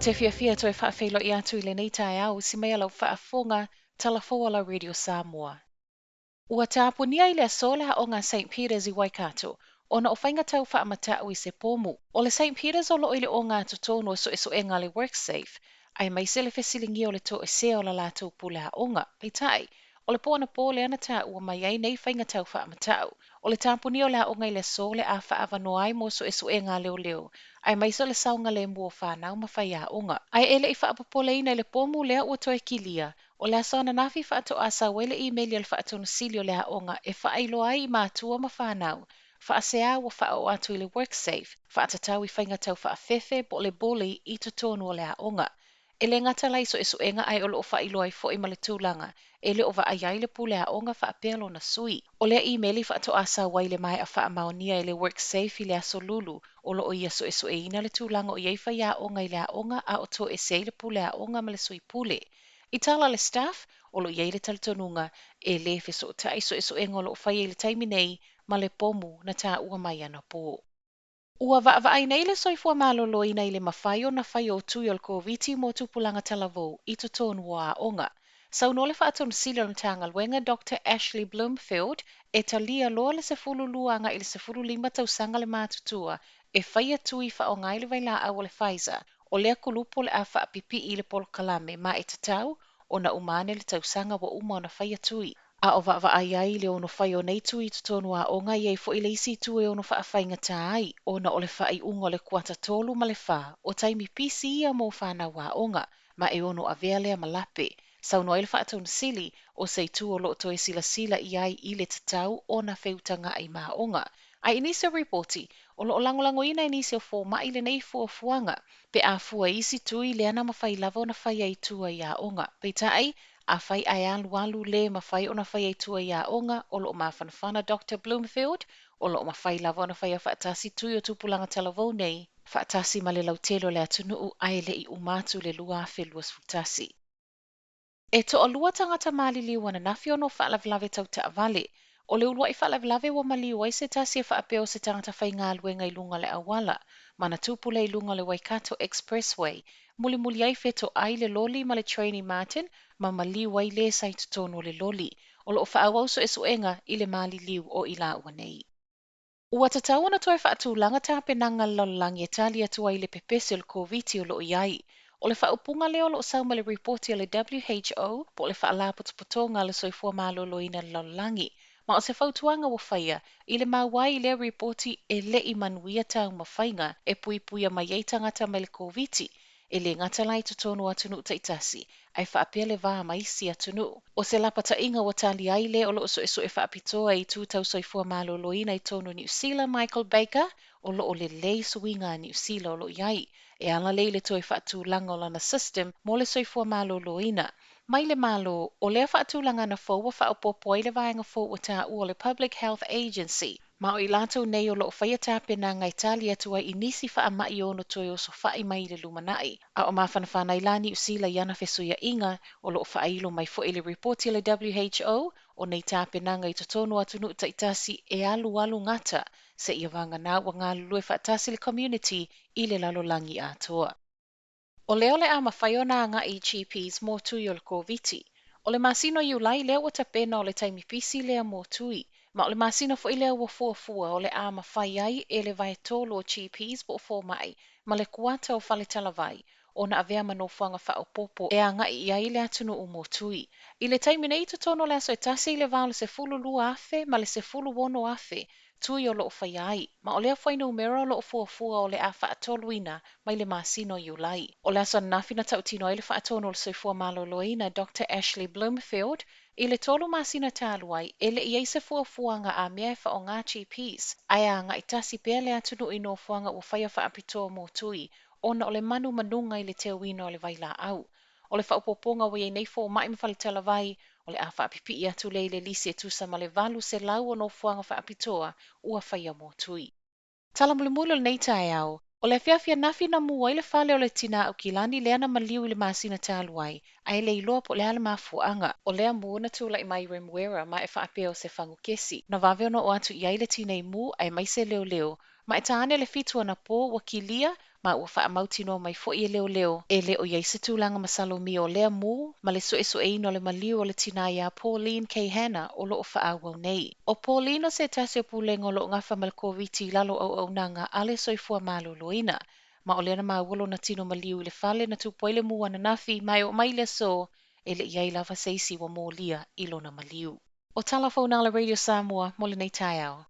te fiafia e toe faafeiloai atu i lenei taeao i si mea lau faafofoga tala fou a la Radio Samoa. Ua tapunia i le aso le aoga a St Peters i Waikato ona o faiga tau faamata'u i se pomu. O le St Peters o loo i le ogatotonu o suesuega a le WorkSafe, aemaise le fesiligia o le toesea o la latou pule aoga. Peitai, o le po anapo lea na taua mai ai nei faiga tau faamata'u. O le tapunia o le aoga i le aso le a faaavanoa ai mo suesuega a leoleo, aemaise o le saogalemu o fanau ma faiaoga. Ae e le'i faapopoleina i le pomu lea ua toe kilia, o le aso ananafi faatoa sau ai le imeli a le Faatonusili o le aoga e faailoa ai i matua ma fanau faasea ua faaoo atu i le WorkSafe faatatau i faiga tau faafefe po o le bully i totonu o le aoga. E le gata la i suesuega ae o loo faailoa ai foi ma le tulaga e le o vaaia ai le pule aoga faapea lona sui. O lea imeli faatoa sau ai le maea faamaonia e le WorkSafe i le aso Lulu o loo ia suesueina le tulaga o i ai faiaoga i le aoga a o toesea ai le pule aoga ma le sui pule. I tala le staff, o loo i ai le talitonuga e lē fesootai suesuega o loo faia i le taimi nei ma le pomu na taua mai anapo. Ua vaavaai nei le soifua maloloina i le mafai ona fai o tui o le Koviti mo tupulaga talavou i totonu o aoga. Saunoa le Faatonusili o le Matagaluega Dr Ashley Bloomfield e talia loa le 12 agai i le 15 tausaga le matutua e faia tui faaaoga ai le vailaau o le Pfizer. O lea kulupu o le a faapipii i le polokalame ma e tatau ona uma ane le tausaga ua uma ona faia tui. A o vaavaai ai le ono fai o nei tui i totonu o aoga e i ai foi le isi itu e ono faafaigata ai ona o le faaiuga o le kuata 3 ma le 4 o taimi pisi ia mo fanau aoga ma e ono avea lea ma lape. Saunoa ai le Faatonusili o se itu o loo toe silasila i ai i le tatau ona feutaga'i ma aoga. Ae i nisi o ripoti, o loo lagolagoina e nisi o fomai lenei fuafuaga pe a fua i isi tui lea na mafai lava ona faia i tua i aoga. Peitai, afai ae alualu lē mafai ona faia i tua i aoga, o loo mafanafana Dr Bloomfield o loo mafai lava ona faia faatasi tui o tupulaga talavou nei faatasi ma le lautele o le atunuu ae le'i uma atu le 2021. E toalua tagata maliliu ananafi ona o faalavelave tau taavale. O le uluai faalavelave ua maliu ai se tasi e faapea o se tagata faigaluega i luga o le auala ma na tupu lea i luga o le Waikato Expressway. Mulimuli ai fetoai le loli ma le Trainee Martin ma maliu ai le sa i totonu o le loli. O loo faaauau suesuega i le maliliu o i laua nei. Ua tatau ona toe faatulaga tapenaga a le lalolagi e tali atu ai i le pepesi o le Koviti o loo i ai. O le faaupuga lea o loo sau ma le ripoti a le WHO po o le Faalapotopotoga a le Soifua Maloloina i le lalolagi. Ma o se fautuaga ua faia i le maua ai i lea ripoti e le'i manuia taumafaiga e puipuia mai ai tagata mai le Koviti e le gata la i totonu o atunuu taitasi ae faapea le va ma isi atunuu. O se lapataiga ua tali ai le o loo suesue faapitoa i itu tau soifua maloloina i totonu o Niu Sila Michael Baker o loo lelei suiga a Niu Sila o loo i ai e ala lea i le toe faatulaga o lana system mo le soifua maloloina. Mai le Malo, o lea faatulagana fou ua faaopoopo ai le vaega fou ua taua o le Public Health Agency, ma o i latou nei o loo faia tapenaga e tali atu ai i nisi faamai e ono toe osofai mai i le lumanai. A o mafanafana ai la Niu Sila i ana fesuiaiga, o loo faailo mai foi le ripoti a le WHO o nei tapenaga i totonu o atunuu taitasi e alualu gata seia vagana ua galulue faatasi le community i le lalolagi atoa. O lea o le a mafai ona agai i GPs mo tui o le Koviti. O le masina o Iulai lea ua tapena o le taimi pisi lea mo tui. Ma o le masina foi lea ua fuafua o le a mafai ai e le vaetolu o GPs po o fomai ma le kuata o fale talavai ona avea ma nofoaga faaopoopo e agai i ai le atunuu mo tui. I le taimi nei i totonu o le aso e tasi i le va o le 12,000 ma le 16,000 tui o loo faia ai, ma o lea fuainumera o loo fuafua o le a faatoluina mai le masina o Iulai. O le aso ananafi na tautino ai le Faatonu o le Soifua Maloloina Dr Ashley Bloomfield i le 3 masina talu ai e le i ai se fuafuaga a mea e faaaoga GPs, ae agai tasi pea le atunuu i nofoaga ua faia faapitoa mo tui ona o le manumanuga i le teuina o le vailaau. O le faaopoopoga ua i ai nei fomai ma fale talavai, o le a faapipii atu lea i le lisi e tusa ma le 800 o nofoaga faapitoa ua faia mo tui. Tala mulimuli o lenei taeao, o le afiafi ananafi na mu ai le fale o le tinā Aukilani lea na maliu i le masina talu ai, ae le iloa po o le a le mafuaaga. O lea mu na tulai mai i Remuera ma e faapea o se fagukesi. Na vave ona oo atu i ai le tinei mu aemaise leoleo, ma e ta ane le 7 anapo ua kilia Ma ua faamautinoa mai foi e leoleo e le o i ai se tulaga masalomia o lea mū ma le suesueina o le maliu o le tinā iā Pauline K. Hanna o lo o faaauau nei. ʻO Pauline o se tasi o pulega o lo o gafa ma le Koviti i lalo o auaunaga a le Soifua Maloloina. Ma o lea na maua lona tino maliu i le fale na tupu ai le mū ananafi, ma e oo mai i le aso e le i i ai lava se isi ua molia i lona maliu. O tala fou na a le Radio Samoa mo lenei taeao.